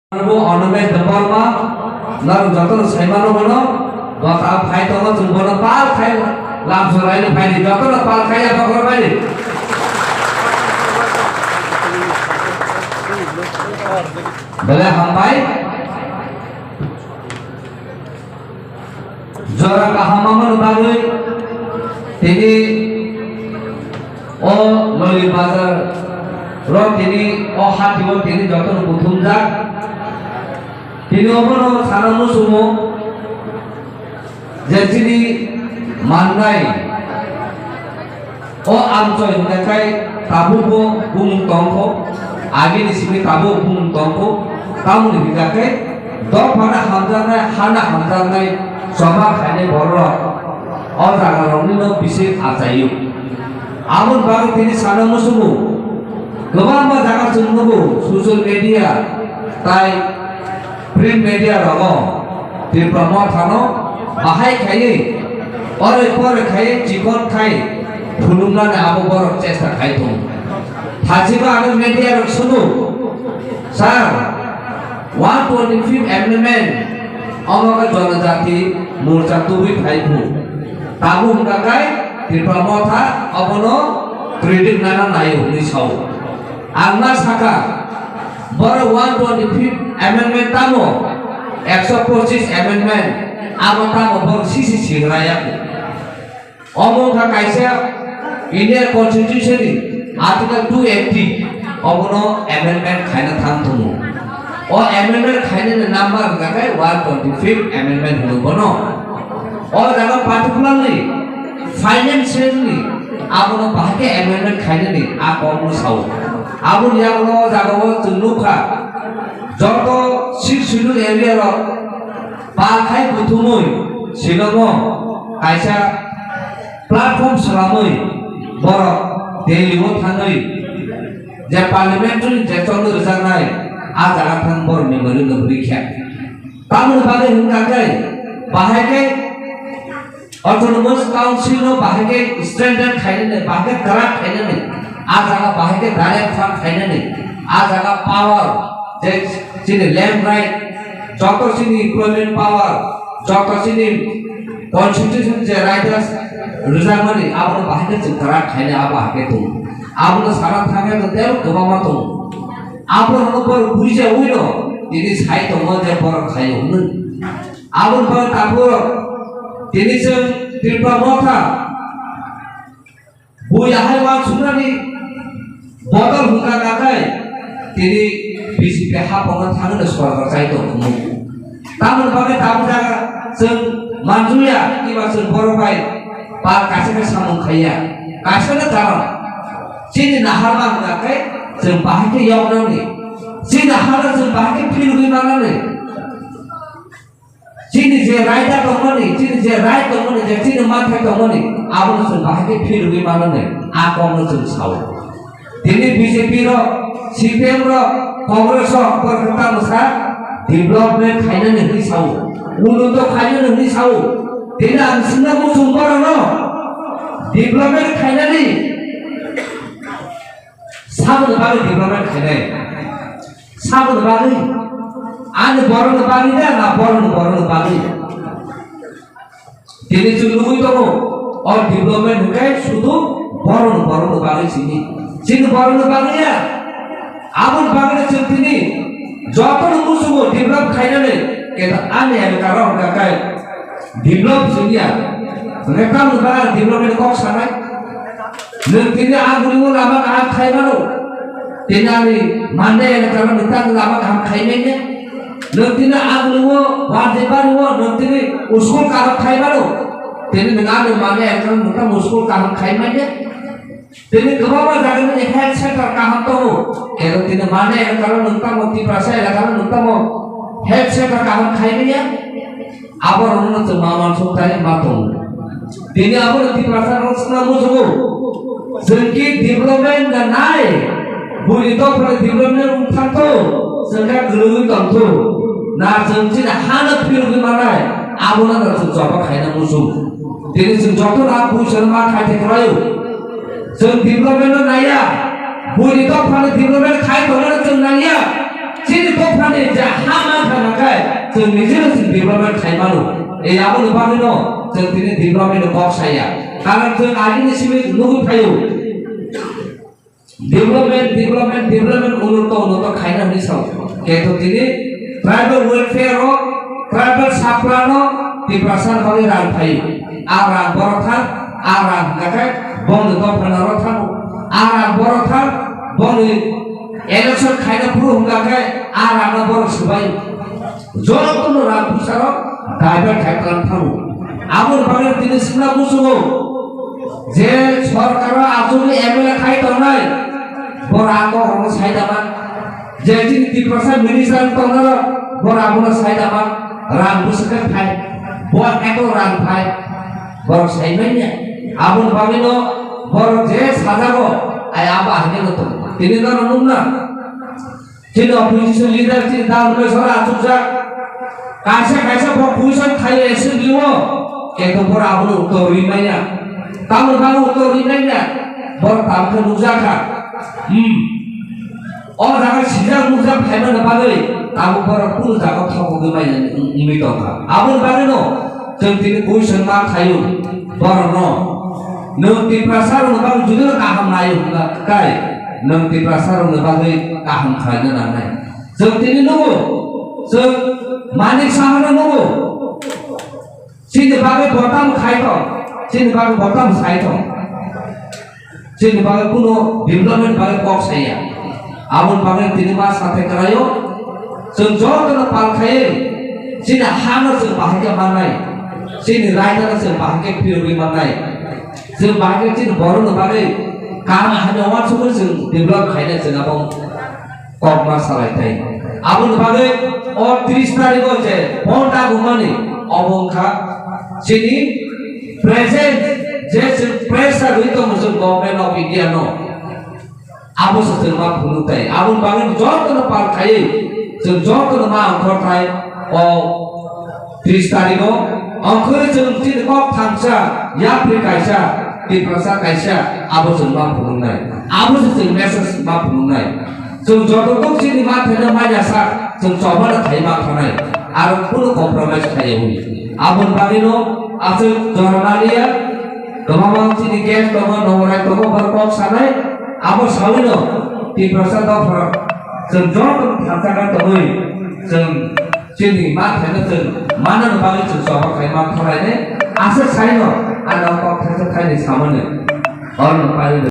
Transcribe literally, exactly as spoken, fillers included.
Bo Onomesh Debbarma, norok jotono saimano bono, bota phai tongo, chwng bono pal khai, lam soraino phaidi, jotono pal khai ya bokhor phaidi. Belai hambai. Jora kaham amoni bagwi tini o Loli Bazar ro tini o hatio tini jotono kuthumjak. Tini obono sana musumo je chini mannai. O amchoi hwnkha khe tabukbo bumung tongkho, agini simi tabuk bumung tongkho, tamoni hwnkha khe dophano hamjaknai, hano hamjaknai, choba khainai bororok o jagaroknwino bising achaio. Aboni bagwi tini sana muchungo, kwbangma jaga chwng nugo, social media tai print media rogo Tipra Mothano bahai khaiwi, ore pore khaiwi, chikon khai phunuknani abo borok chesta khai tongo. Thachikgo ano media rok sunu, "Sir, one twenty-fifth amendment omo khe Janajati Morcha tubui phai phu. Tabuk hwnkha khe Tipra Motha obono credit nana naio," hwnwi sao. Ang ma sakha, borok one twenty-fifth amendment tamo, ekso pochis amendment, abo tamo borok sisi sigra ya. Omo wngkha kaisa Indian Constitution ni Article two eighty, obono amendment khaina thang tongo. O amendment khainani number wngkha khe one twenty-fifth amendment hwnwi bono. O jaga particularly financial ni abono bahai khe amendment khainani a kokno sao. Aboni yagulo o jaga o chwng nukha, joto Sixth Schedule area rok pal khai buthumwi Shillong o kaisa platform swlamwi borok Delhi o thangwi je parliamentary je choli rwjaknai, a jaga thang borok memory no rwkha. Tamoni bagwi hwnkha khe bahai khe Autonomous Council no bahai khe strengthen khainani, bahai khe kwrak khainani, a jaga bahai khe direct fund khainani, a jaga power, je chini land right, joto chini employment power, joto chini constitution je right rwjakmani, abono bahai khe chwng kwrak khainai, abo bahai khe tongo. Abono sana thangkhe tebo kwbangma tongo. Abono borok buijawi no tini sai tongo je borok khaio hwnwi. Aboni bagwi tabuk tini chwng Tripura Motha bui ahai uansuknani bodol hwnkha nakhai tini B J P haphangno thangwi sorkar chai tong thungo. Tamoni bagwi tabuk jaga chwng manjukya, kiba chwng borok bai pal kaisa khe samung khaiya, kaisa no karon chini naharma hwnkha khe chwng bahai khe yoknani, chini naharma chwng bahai khe philugwi mannani. Chini je raida tongmani, chini je right tongmani, je chini manthai tongmani, abono chwng bahai khe philugwi manani, a kokno chwng sao. Tini B J P rok, C P M rok, Congress rok, borok khe tamo sa development khainani hwnwi sao, unnoti khainani hwnwi sao. Tini ang swngna muchung borokno development khainani saboni bagwi development khainai. Saboni bagwi? Ani borokni bagwi da na borokni borokni bagwi? Tini chwng nugwi tongo, o development hwnkhe sudu borokni borokni bagwi simi. Chini borokni bagwi ya. Aboni bagwi chwng tini jotono muchungo develop khainani, keta ani ani karon hwnkha khe develop simi ya. Hwnkhe tamoni bagwi development kok sanai? Nwng tini agulio lama kaham khai mano. Tini ani mande elakano nwng tang lama kaham khai manya. Nwng tini agulio Warjibari o nwng tini school kaham khai mano. Tini nwng ani mande elakano nwng tang school kaham khai manya. Tini kwbangma jaga nini health center kaham tongo. Ero tini mande elakano nwng tamo Tiprasa elakano nwng tamo health center kaham khai manya. Aborokno chwng ma uansuk tani ma tongo. Tini abono Tiprasa rok swngna muchungo. Chwng ki development na nai, buini dophani development wng thangtho, chwng khe kwrwngwi tongtho. Na chwng chini hano philugwi manai, abono no chwng choba khaina muchung. Tini chwng joto na buisano ma khai thai khlaio. Chwng development no naiya, buini dophani development khai tongmani chwng naiya. Chini dophani je Chwng nijeno chwng development khai mano. Ei aboni bagwino chwng tini development kok saya. Karon chwng agini simi nugwi phaio. Development, development, development, unnot, unnot khaina hinwi sao. Khe to tini tribal welfare o, tribal sapla no Tiprasa ni bagwi rang phaio. A rang borok thang, a rang hwnkha khe bongni dophano rok thango. A rang borok thang, bongni election khaina phuru hwnkha khe a rang no borok swbai. Jotono rang puisa rok divert khai tlang thango. Aboni bagwi tini swngna muchungo je sorkar o achugwi M L A khai tongnai, bo rang no rokno sai da man. Je chini Tiprasa minister tongnai rok, bo rang no sai da man. Rang bwswk khe phai, bo eto rang phai, borok sai manya. Aboni bagwi no borok je sajago, ai abo ahini no tongo. Tini no nukna. Chini opposition leader chini dal rok sora achukjak. Kaisa kaisa bo question khaio assembly o. Ekdom pora abono uttor rwi manya. Tamo tamo uttor rwi manya. Bor tamo khe nukjakha. Hmm. O jaga sijak nukjak phaimani bagwi tamo borok kunu jaga thokgwi manya wngwi tongkha. Aboni bagwino chwng tini question ma khaio borokno. Nwng Tiprasa rokni bagwi judino kaham naio hwnba kai, nwng Tiprasa rokni bagwi kaham khlaina nangnai. Chwng tini nugo, chwng Manik Sahano nugo. Chini bagwi botam khai thok, chini bagwi botam sai thok. Chini bagwi kuno development bagwi kok saya. Aboni bagwi tini ma sathai kwlaio. Chwng jotono pal khaiwi chini hano chwng bahai khe mannai. Chini raidano chwng bahai khe phirogwi mannai. Chwng bahai khe chini borokno bagwi kaham hamya uansukwi chwng develop khaina chwng abo kokma salai thai. Aboni bagwi o tris tarikh o je phone ta gumani obo wngkha chini present je chwng pressure rwi tongo chwng Government of India no. Abo se chwng ma phunuk thai. Aboni bagwi jotono pal khaiwi chwng jotono ma ongkhor thai o tris tarikh o ongkhorwi chwng chini kok thansa, yapri kaisa, Tiprasa kaisa, abo chwng ma phunuknai. Abo se chwng message ma phunuknai. Chwng joto tok chini ma thena manya sa, chwng chobana thai ma thanai. Aro kunu compromise khaiwi. Aboni bagwino aswk jorana liya, kwbangma chini guest tongo, nomorai tongo, borok kok sanai. Abo sawino Tiprasa dopha chwng joto thansa tongwi chwng chini ma thena chwng manna bagwi chwng choba khai ma thalainai. Aswk saino ano kok thansa thaini samani. Orno pai